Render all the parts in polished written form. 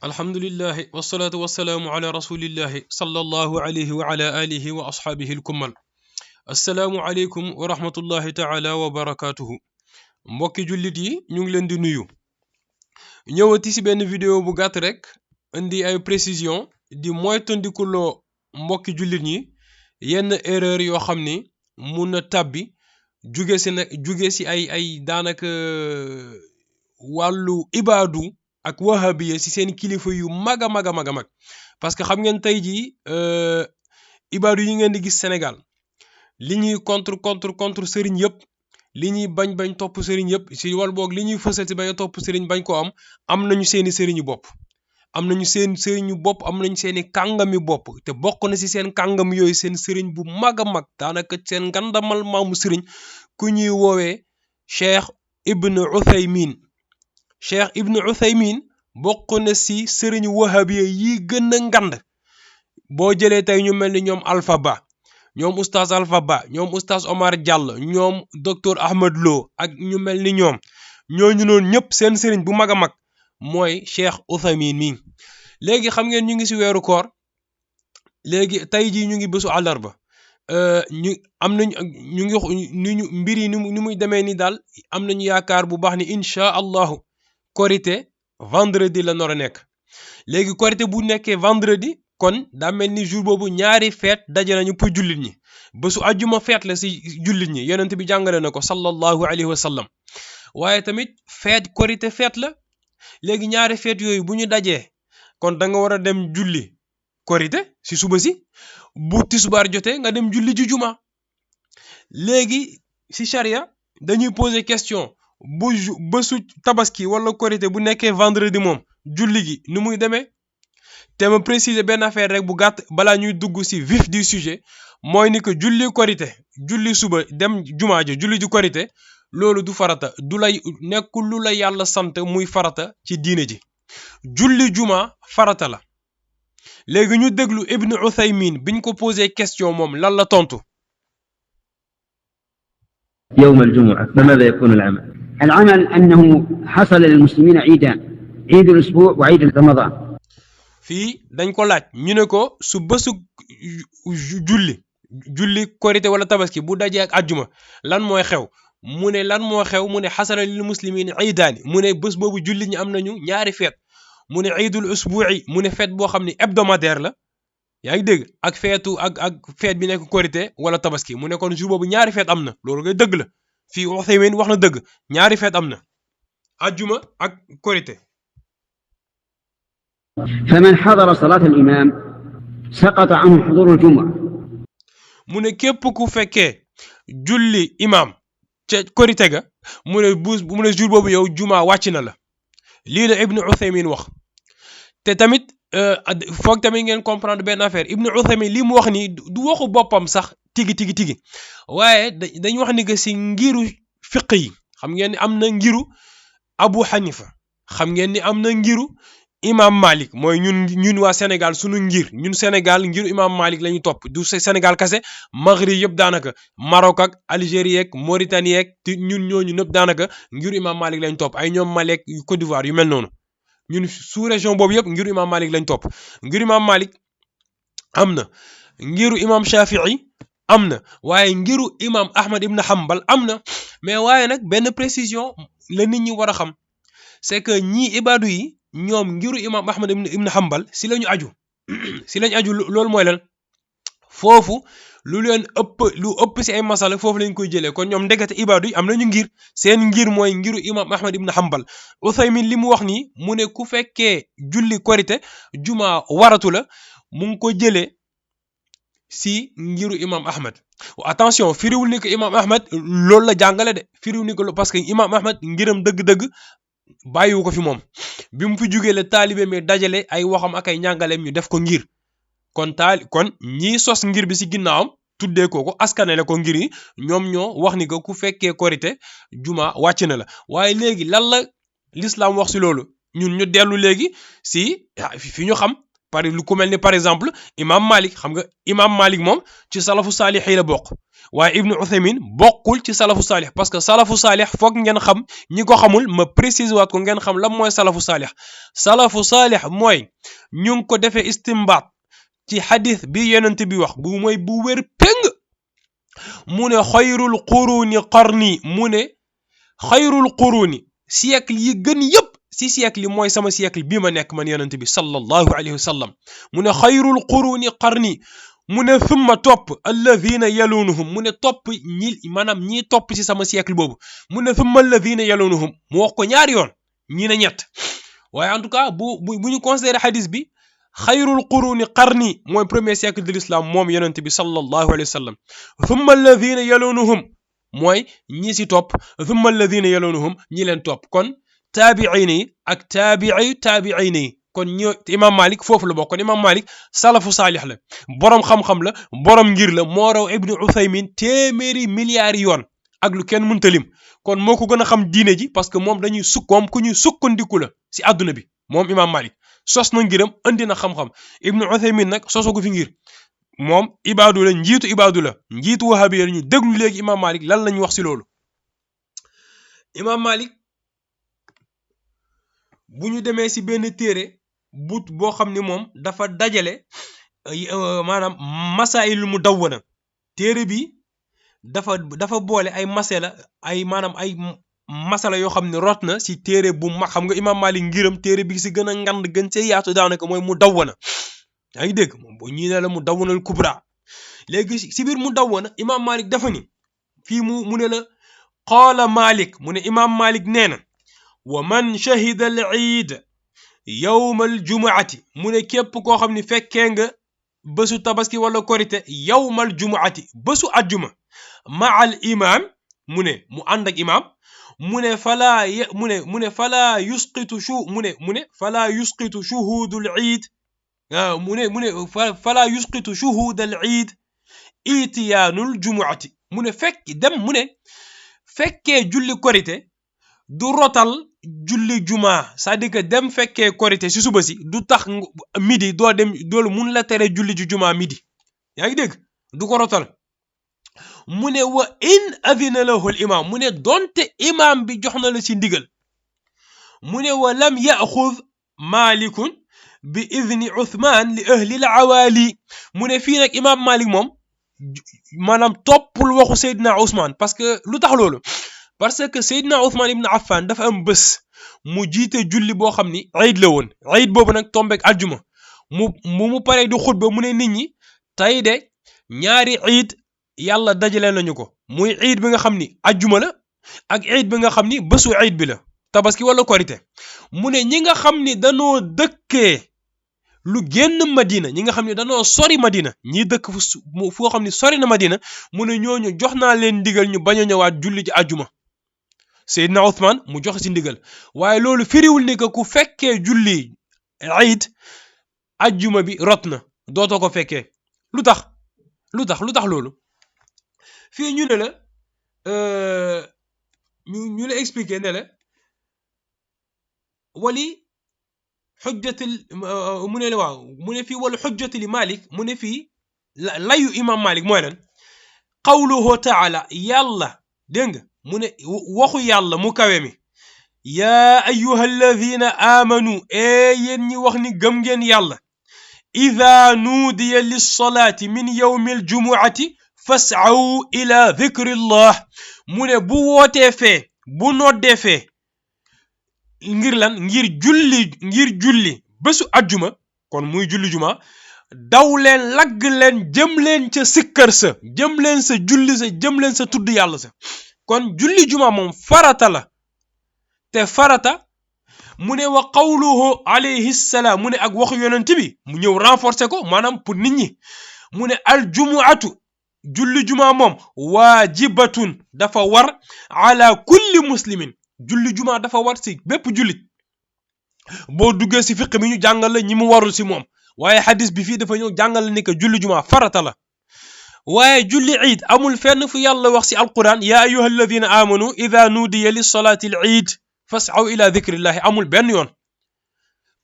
alhamdulillahi wasalaatu wasalaamu ala rasulillahi sallallahu alayhi wa ala alihi wa ashaabihi alkummal assalaamu aleykum wa rahmatullahi taala wa barakatuhu mbokki jullit yi ñu ngi leen di nuyu ñëwati ci benn vidéo bu gàtt rek indi ay précision di moytandikuloo mbokki jullit ñi yenn erreur yoo xam ni mun na tàbbi juge ci ay daanaka wàllu ibaadu ak wahabiya ci seen kilifa yu mag a mag parce que xam ngeen tey jii ibaadu yi ngeen di gis Sénégal li ñuy contre sëriñ yëpp li ñuy bañ topp sëriñ yëpp ci wal boog li ñuy fësal ci bañ a topp sëriñ bañ ko am nañu seeni sëriñu bopp am nañu seen sëriñu bopp am nañu seeni kàngami bopp te bokk na ci seen kàngam yooyu seen sëriñ bu mag a mag daanaka seen ngandamal maamu sëriñ ku ñuy woowee Cheikh Ibn Uthaymin bokk na ci sëriñu wahabiya yi gën a ngand boo jëlee tey ñu mel ni ñoom Alpha Ba ñoom oustaz Alpha Ba ñoom oustaz Omar Diallo ñoom docteur Ahmad Lo ak ñu mel ni ñooñu noonu ñëpp seen sëriñ bu mag a mag mooy Cheikh Uthaymin mi léegi xam ngeen ñu ngi ci weeru koor léegi tey jii ñu ngi bésu àllarba ñu am nañ ñu ngi ñu mbir yi ni muy demee ni daal am nañu yaakaar bu baax ni incha allahu korité vendredi la nar a nekk léegi korité bu nekkee vendredi kon daa mel ni jour boobu ñaari feet daje nañu pour jullit ñi bésu àjjuma feet la ci jullit ñi yonent bi jàngale na ko sallallahu alayhi wa sallam waaye tamit feet korité feet la léegi ñaari feet yooyu bu ñu dajee kon da nga war a dem julli korité ci suba si bu tisbaar jotee nga dem julli ji juma léegi ci charia dañuy poser question bu bésu tabaski wala korité bu nekkee vendredi moom julli gi nu muy demee te ma préciser benn affaire rek bu gàtt balaa ñuy dugg ci vif du sujet mooy ni que julli korité julli suba dem jumaa ja julli ji korité loolu du farata du lay nekkul lu la yàlla sant muy farata ci diine ji julli juma farata la léegi ñu déglu Ibn Uthaymin biñ ko posé question moom lan la tontu. يوم الجمعة فماذا يكون العمل؟ العمل أنه حصل للمسلمين عيدان عيد الأسبوع وعيد رمضان. fii dañ ko laaj ñu ne ko su bésu julli korité wala tabaski bu dajee ak àjjuma lan mooy xew mu ne xasala lil muslimin iidaani mu ne bés boobu julli ñi am nañu ñaari feet mu ne iidul usbuu'i mu ne feet boo xam ne hebdomadaire la yaa ngi dégg ak feet bi nekk korité wala tabaski mu ne kon jour boobu ñaari feet am na loolu ngay dëgg la fii Uthaymin wax na dëgg ñaari feet am na àjjuma ak korité. فمن حضر صلاة الإمام سقط عنه حضور الجمعة. mu ne képp ku fekkee julli imam ca korité ga mu ne jour boobu yow juma wàcc na la lii la Ibn Uthaymin wax te tamit foog tamit ngeen comprendre benn affaire Ibn Uthaymin li mu wax ni du waxu boppam sax tigi waaye dañ wax ni que ci ngiru fiq yi xam ngeen ni am na ngiru Abu Hanifa xam ngeen ni am na ngiru imam Malik mooy ñun waa Sénégal sunu ñun Sénégal ngiru imam Malik la ñu topp du Sénégal kase Maghrib yëpp daanaka Maroc ak Algérie ak Mauritanie ak ñun ñooñu ñëpp daanaka ngiru imam Malik lañ topp ay ñoom Malek Côte d'Ivoire yu mel noonu ñun sous région boobu yëpp ngiru imam Malik lañ topp ngiru imam Malik am na ngiru imam Shafi'i am na waaye ngiru imam Ahmad ibn Hanbal am na mais waaye nag benn précision la nit ñi war a xam c'est que ñii ibaadu yi ñoom ngiru imam Ahmad ibn Hanbal si lañu aju loolu mooy lan foofu lu ëpp si ay masala foofu lañ koy jëlee kon ñoom ndekete ibaadu yi am nañu ngir seen ngir mooy ngiru imam Ahmad ibn Hanbal Uthaymin li mu wax nii mu ne ku fekkee julli korité juma waratu la mu ngi ko jëlee si ngiru imam Ahmad attention firiwul ni ko imam Ahmad loolu la jàngale de firiwul ni ko parce que imam Ahmad ngiram dëgg-dëgg bàyyiwu ko fi moom bi mu fi jugee la taalibe mi dajale ay waxam ak ay njàngaleem ñu def ko ngir kon ñii sos ngir bi ci ginnaawam tuddee ko askanale ko ngir yi ñoom ñoo wax ni que ku fekkee korité juma wàcc na la waaye léegi lan la l'islam wax ci loolu ñun ñu dellu léegi ci fi ñu xam lu ku melni par exemple imam Malik xam nga imam Malik mom ci salafu salih yi la bok waye ibnu Uthaymin bokul ci salafu salih parce que salafu salih fokk ngeen xam ñi ko xamul ma précise wat ko ngeen xam lan moy salafu salih moy ñu ko defé istinbat ci hadith bi yonent bi wax bu moy bu wér peng mune khayrul quruni qarni mune khayrul quruni siècle yi gën yépp si siècle moy sama siècle bi ma nek man yonent bi sallallahu alayhi wasallam mune khayrul quruni qarni mune thumma top alladhina yalunuhum mune top ñi manam ñi top ci sama siècle bobu mune thumma alladhina yalunuhum mu wax ko ñaar yoon ñi na ñett waye en tout cas bu ñu considérer hadith bi khayrul quruni qarni moy premier siècle de l'islam mom yonent bi sallallahu alayhi wasallam thumma alladhina yalunuhum moy ñi ci top thumma alladhina yalunuhum ñi len top kon tabi'ini ak tabi'ini kon imam Malik fofu la bok kon imam Malik salafu salih la borom xam-xam la borom ngir la mo raw ibnu Uthaymin téméri milliards yoon ak lu kenn mënta lim kon moko gëna xam diine ji parce que mom dañuy sukkom ku ñuy sukkandiku la ci aduna bi mom imam Malik sos na ngiram andi na xam-xam ibnu Uthaymin nak sosogu fi ngir mom ibadu la njitu wahabi ñu déglu legi imam Malik lan lañ wax ci lolu imam Malik buñu démé ci benn téré but bo xamni mom dafa dajale manam masail mudawwana téré bi dafa bolé ay masala ay manam ay masala yo xamni rotna ci téré bu ma xam nga imam Malik ngiram téré bi ci gëna ngand gën ci yaatu daanaka moy mudawwana yaa ngi dégg moom bo ñi ne la mudawwanal kubra légui ci bir mudawwana imam Malik dafa ni fi mu ne la qala Malik mu ne imam Malik neena ومن شهد العيد يوم الجمعة من كيب كو خامني فكي nga بسو تباسكي ولا كوريتي يوم الجمعة بسو الجمعة مع الإمام من مو عندك إمام من فلا يسقط شو من فلا يسقط شهود العيد من فلا يسقط شهود العيد إتيان الجمعة من فك دم من فكي جولي كوريتي du rotal julli juma c'est-à-dire que dem fekke korité ci suba ci du tax midi do dem dolu mun la téré julli ju juma midi yaa ngi dégg du ko rotal mune wa in adhina lahu al imam mune donte imam bi joxna la ci ndigal mune wa lam ya'khudh malik bi idhni uthman li ahli al awali mune fi nak imam malik mom manam topul waxu sayyidina usman parce que lutax lolu parce que Seydina Ousmane ibn Affan dafa am bés mu jité julli bo xamni eid la won eid bobu nak tombek aljuma mu paré du khutba mu ne nit ñi tay de ñaari eid yàlla dajale nañu ko muy eid bi nga xamni aljuma la ak eid bi nga xamni bésu eid bi la tabaski wala korité mu ne ñi nga xamni dañoo dëkke lu génn Madina ñi nga xamni dañoo sori Madina ñi dëkk fu xamni sori na Madina mu ne ñooñu joxna leen ndigal ñu baña ñëwaat julli ci aljuma Seydina Ousmane mu joxe ci ndigal waaye loolu firiwul ni que ku fekkee julli eid ajjuma bi rotna dootoo ko fekkee lu tax loolu fii ñu ne la ñu la expliquer ne la wali xujjatil mu ne la waaw mu ne fii wala xujjati li Malik mu ne fii layu imam Malik mooy lan qawluhu taala yàlla dégg nga mu ne waxu yàlla mu kawe mi yaa ayyuha alladhina amanu yéen ñi wax ni gëm ngeen yàlla idha nudiya lis-salati min yawmi al-jumu'ati fas'aw ila dhikrillah mu ne bu wootee fee bu noddee fee ngir lan ngir julli bésu ajjuma kon muy julli juma daw leen lagg leen jëm leen ca sikkar sa jëm leen sa julli sa jëm leen sa tudd yàlla sa kon julli juma mom farata la te farata mune wa qawluhu alayhi salam mune ak waxu yonent bi mu ñew renforcer ko manam pour nit ñi mune al jumu'atu julli juma mom wajibatun dafa war ala kulli muslimin julli juma dafa war ci bépp jullit bo duggé ci fiqh mi ñu jàngal la ñi mu warul ci mom waye hadith bi fi dafa ñew jàngal ni que julli juma farata la waye julli eid amul fenn fu yàlla wax ci alquran ya ayyuha alladhina amanu idha nudiya lis salati al eid fas'aw ila dhikrillah amul ben yon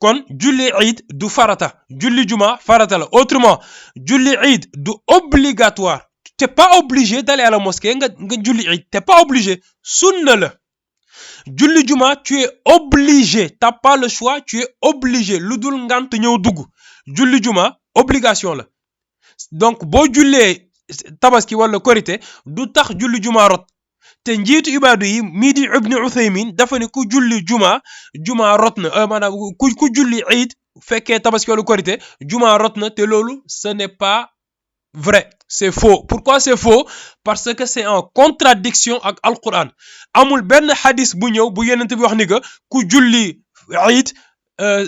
kon julli Eid du farata julli juma farata la. Autrement julli Eid du obligatoire, t'es pas obligé d'aller à la mosquée nga julli Eid, t'es pas obligé, sunna la. Julli juma tu es obligé, t'as pas le choix, tu es obligé, lu dul ngant ñëw dugg. Julli juma obligation la. Donc boo jullee tabaski wala korité du tax julli juma rot. te njiitu ibaadu yi mii di Ibn Uthaymin dafa ne ku julli juma rot na, maanaam ku julli Eid fekkee tabaski wala korité juma rot na, te loolu ce n'est pas vrai, c'est faux. Pourquoi c'est faux? Parce que c'est en contradiction avec Al-Quran. Amul ben hadith bu ñew bu yonent bi wax ni que ku julli Eid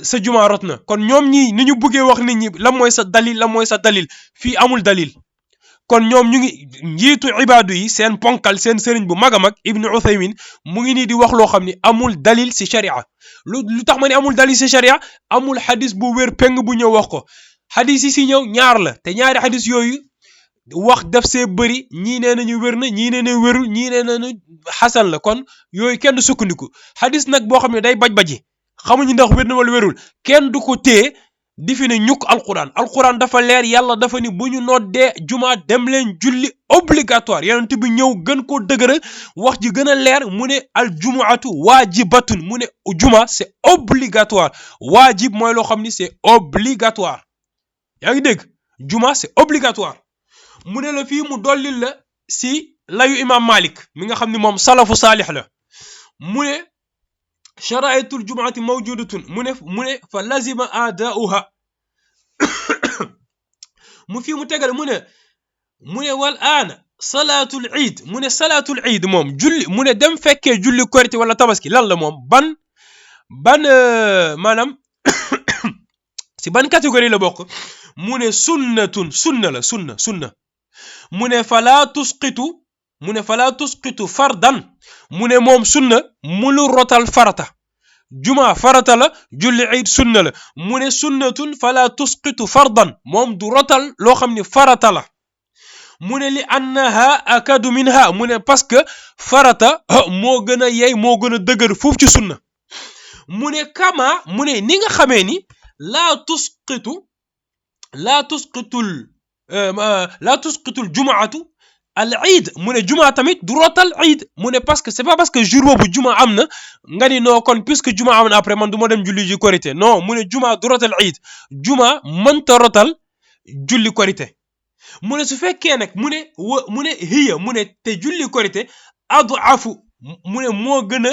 sa juma rot na. Kon ñom ñi ni ñu bëggé wax nit ñi la moy sa dalil fi amul dalil. Kon ñom ñu ngi njiitu ibaadu yi seen ponkal seen sëriñ bu maga mag Ibn Uthaymin mu ngi ni di wax lo xamni amul dalil ci sharia. Lu tax ma ni amul dalil ci sharia? Amul hadith bu wër peng bu ñew wax ko. Hadith yi ci ñew ñaar la, te ñaari hadith yoyu wax def see bëri, ñii nee nañu wér na, ñii nee na wérul, ñii nee nañu xasan la. kon yooyu kenn du sukkandiku. hadis nag boo xam ne day baj-baji xamuñu ndax wér na wala wérul, kenn du ko téye di fi ne ñukk alquran dafa leer. yàlla dafa ni bu ñu noddee juma dem leen julli obligatoire. yonent bi ñëw gën koo dëgëral wax ji gën a leer mu ne al jumuatu waajibatun, mu ne juma c'est obligatoire. waajib mooy loo xam ni c'est obligatoire. yaa ngi dégg, juma c'est obligatoire. mu ne la fii mu dollil la si layu imam Malik mi nga xam ni moom salafu saalix la. mu ne sharaitul jumaati mawjudatun, mu ne fa lazima aadaauha. mu fii mu tegal mu ne wal aana salaatul iid, mu ne salaatul iid moom julli, mu ne dem fekkee julli korite wala tabaski lan la moom ban maanaam si ban catégorie la bokk? mu ne sunnatun, sunna la, sunna. mu ne fala tusqitu fardan, mu ne moom sunna mulu rotal farata. juma farata la, julli Eid sunna la. mu ne sunnatun fala tusqitu fardan, moom du rotal loo xam ni farata la. mu ne li annaha akadu minha, mu ne parce que farata moo gën a yey moo gën a dëgër foofu ci sunna. mu ne kama, mu ne ni nga xamee ni la tusqitul jumaatu al Eid, mu ne juma tamit du rotal Eid. mu ne parce que c'est pas parce que jour boobu juma am na nga ni non kon puisque juma am na après man du ma dem julli ji korité. non, mu ne juma du rotal Eid, juma mënta rotal julli korité. mu ne su fekkee nag mu ne hiya, mu ne te julli korité adafu, mu ne moo gën a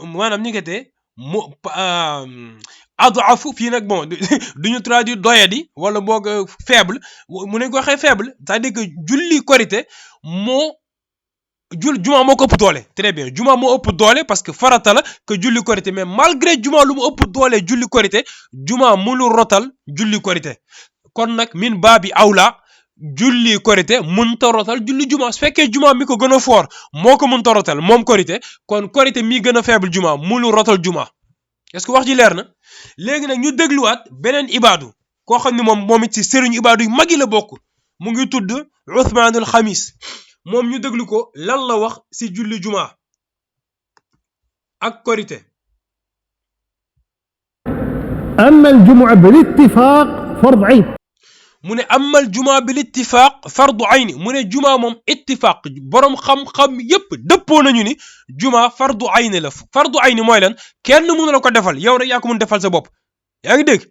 maanaam ni nga te adafu fii nag bon duñu traduire doyadi wala boog faible, mu ne ko waxee faible, c'est-à-dire que julli korité juma moo ko ëpp doole. très bien, juma moo ëpp doole parce que farata la que julli korité, mais malgré juma lu mu ëpp doole julli korité, juma mënu rotal julli korité. kon nag min baabi awla julli korité mënta rotal julli juma. su fekkee juma mi ko gën a fort moo ko mënta rotal moom korité, kon korité mi gën a faible juma mënu rotal juma. est-ce que wax ji leer na? léegi nag ñu dégluwaat beneen ibaadu koo xam ne moom it ci sëriñu ibaadu yu mag yi la bokk, mu ngi tudd Uthmanul Xamis. moom ñu déglu ko lan la wax ci julli juma ak korité. أما الجمعة بالاتفاق فرض عين. mu ne amal juma bil ittifaq fardu ayni, mu ne juma moom ittifaq borom xam-xam yépp dëppoo nañu ni juma fardu ayni la. fardu ayni mooy lan? kenn mënu la ko defal, yow rek yaa ko mën defal sa bopp. yaa ngi dégg,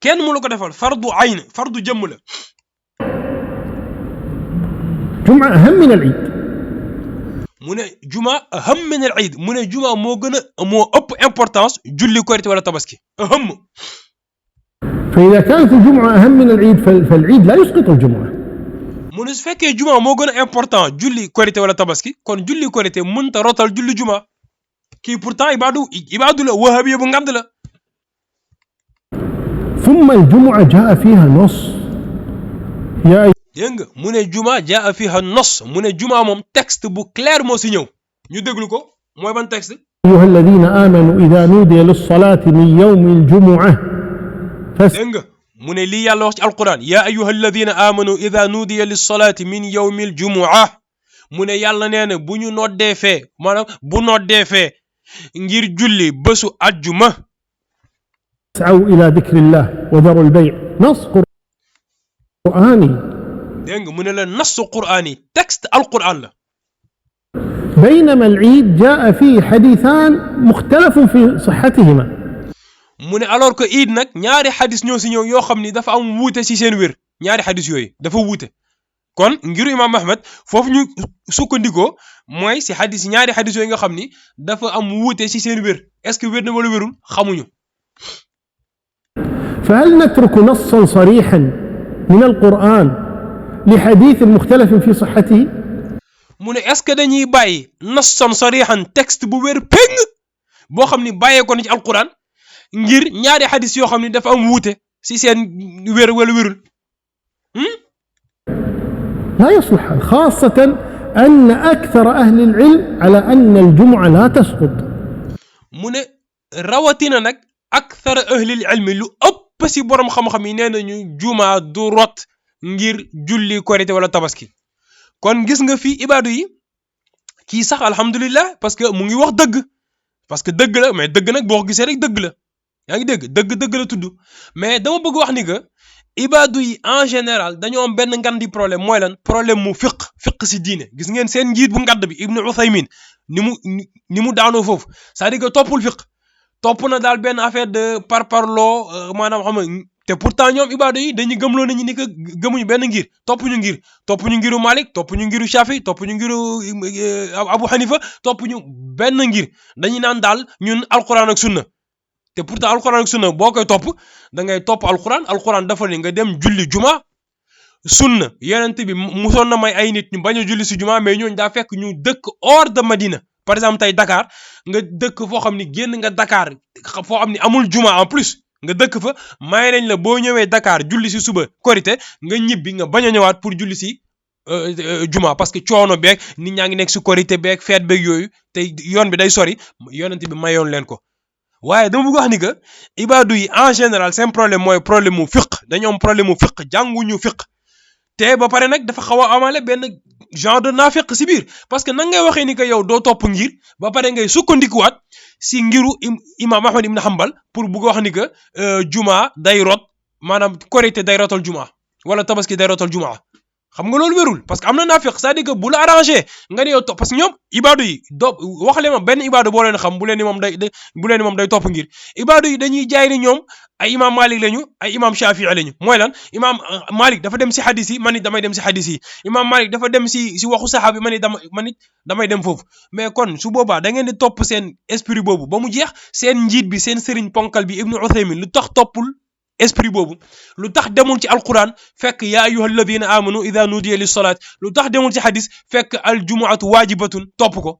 kenn mënu la ko defal. fardu ayni, fardu jëmm la. juma aham min al iid. mu ne juma aham min al iid, mu ne juma moo ëpp importance julli korité wala tabaski. aham. فإذا كانت الجمعة أهم من العيد فالعيد لا يسقط الجمعة. mu ne su fekkee juma moo gën a important julli korité wala tabaski, kon julli korité mënta rotal julli juma. kii pourtant ibaadu la, wahabiya bu ngand la. ثم الجمعة جاء فيها نص يا dégg nga mu ne juma jaa fiha nos, mu ne juma moom texte bu clair moo si ñëw. ñu déglu ko, mooy ban texte? أيها الذين آمنوا إذا نودي للصلاة من يوم الجمعة. dégg nga mu ne lii yàlla wax ci alquran, ya ayyuha alladina amanu ida nudiya lissalaati min yawmi aljumua. mu ne yàlla nee na bu ñu noddee fee, maanaam bu noddee fee ngir julli bésu ajjuma, اسعوا إلى ذكر الله وذروا البيع نص قرآني dégg nga mu ne la nassu qur'ani texte alquran la. بينما العيد جاء فيه حديثان مختلف في صحتهما mu ne alors que iid nag ñaari xadis ñoo si ñëw yoo xam ni dafa am wuute si seen wér ñaari xadis yooyu dafa wuute kon ngiru imam Ahmad foofu ñu sukkandikoo mooy si xadis ñaari xadis yooyu nga xam ni dafa am wuute si seen wér est-ce que wér na wala wérul xamuñu. فهل نترك نصا صريحا من القرآن لحديث مختلف في صحته؟ mu ne est-ce que dañuy bàyyi nassan sarihan texte bu wér péng boo xam ni bàyyee ko na ci alquran ngir ñaari xadis yoo xam ni dafa am wuute si seen wér wala wérul. لا يصلح خاصة أن أكثر أهل العلم على أن الجمعة لا تسقط. mu ne rawatina nag akthar ahlil ilmi lu ëpp si borom xam-xam yi nee nañu juma du rot ngir julli korité wala tabaski. kon gis nga fii ibaadu yi kii sax alhamdulillah parce que mu ngi wax dëgg parce que dëgg la mais dëgg nag boo ko gisee rek dëgg la yaa ngi dégg dëgg la tudd mais dama bëgg wax ni que ibaadu yi en général dañoo am benn ngandi problème mooy lan problème mu fiq si diine gis ngeen seen njiit bu ngadd bi Ibnu Uthaymin ni mu daanoo foofu c'est-à-dire que toppul fiq topp na daal benn affaire de parparloo maanaam xam nga te pourtant ñoom ibaadu yi dañuy gëmloo nañu ni que gëmuñu benn ngir toppuñu ngiru Malik toppuñu ngiru Shafi toppuñu ngiru Abu Hanifa toppuñu benn ngir dañuy naan daal ñun alquran ak sunna te pourtant alquran ak sunna boo koy topp da ngay topp alquran dafa ni nga dem julli juma sunna yonent bi musoon na may ay nit ñu bañ a julli si juma mais ñooñu daa fekk ñu dëkk hors de Madina par exemple tey Dakar nga dëkk foo xam ni génn nga Dakar foo xam ni amul juma en plus nga dëkk fa may nañ la boo ñëwee Dakar julli si suba korité nga ñibbi nga bañ a ñëwaat pour julli si juma parce que coono beeg nit ñaa ngi nekk si korité beeg feet beeg yooyu te yoon bi day sori yonent bi mayoon leen ko. waaye dama bëgg wax ni que ibaadu yi en général seen problème mooy problème mu fiq dañu am problème mu fiq jànguñu fiq te ba pare nag dafa xaw a amale benn genre de naafiq si biir parce que nan ngay waxee ni que yow doo topp ngir ba pare ngay sukkandikuwaat si ngiru imam Ahmad ibn Hanbal pour bëgg wax ni que juma day rot maanaam korité day rotal juma wala tabaski day rotal juma xam nga loolu wérul parce que am na naafiq c'est-à-dire que bu la arrangé nga ne yow topp parce que ñoom ibaadu yi wax leen ma benn ibaadu boo leen xam bu leen ni moom day topp ngir ibaadu yi dañuy jaay ni ñoom ay imam Malik lañu ay imam Shafi'i lañu mooy lan imam Malik dafa dem si hadis yi man it damay dem si hadis yi imam Malik dafa dem si waxu saxaabi man it damay dem foofu mais kon su boobaa da ngeen di topp seen esprit boobu ba mu jeex seen njiit bi seen sëriñ ponkal bi Ibnu Uthaymin lu tax toppul esprit boobu lu tax demul ci alquran fekk yaa ayyuha alladina amanu ida nudiya lis salat lu tax demul ci hadis fekk al jumuatu waajibatun topp ko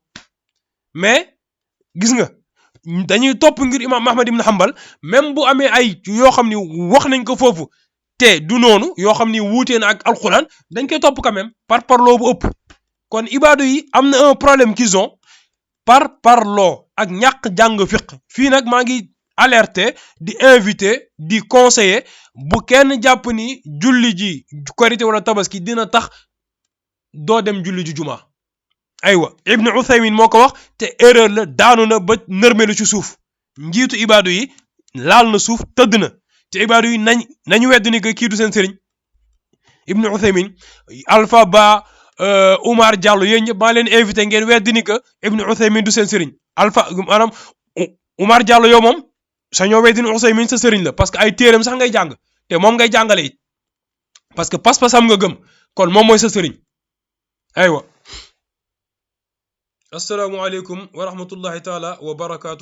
mais gis nga dañuy topp ngir imam Ahmad ibn Hanbal même bu amee ay yoo xam ni wax nañ ko foofu te du noonu yoo xam ni wuutee na ak alquran dañ koy topp quand même par parloo bu ëpp kon ibaadu yi am na un problème qu'ils ont par parloo ak ñàkk jàng fiq fii nag maa ngi alerter di inviter di conseiller bu kenn jàpp ni julli ji korité wala tabaski dina tax doo dem julli ji juma aywa Ibnu Uthaymin moo ko wax te erreur la daanu na ba nërmelu ci suuf njiitu ibaadu yi laal na suuf tëdd na te ibaadu yi nañu wedd ni que kii du seen sëriñ Ibnu Uthaymin Alpha Ba Oumar Diallo yéen ñëpp maa leen invité ngeen wedd ni que Ibnu Uthaymin du seen sëriñ Alpha maanaam Oumar Diallo yow moom sa ñoo weddi Ibnu Uthaymin sa sëriñ la parce que ay téeram sax ngay jàng te moom ngay jàngale it parce que pas-pasam nga gëm kon moom mooy sa sëriñ aywa assalaamu aleykum wa rahmatullahi taala wa barakaatu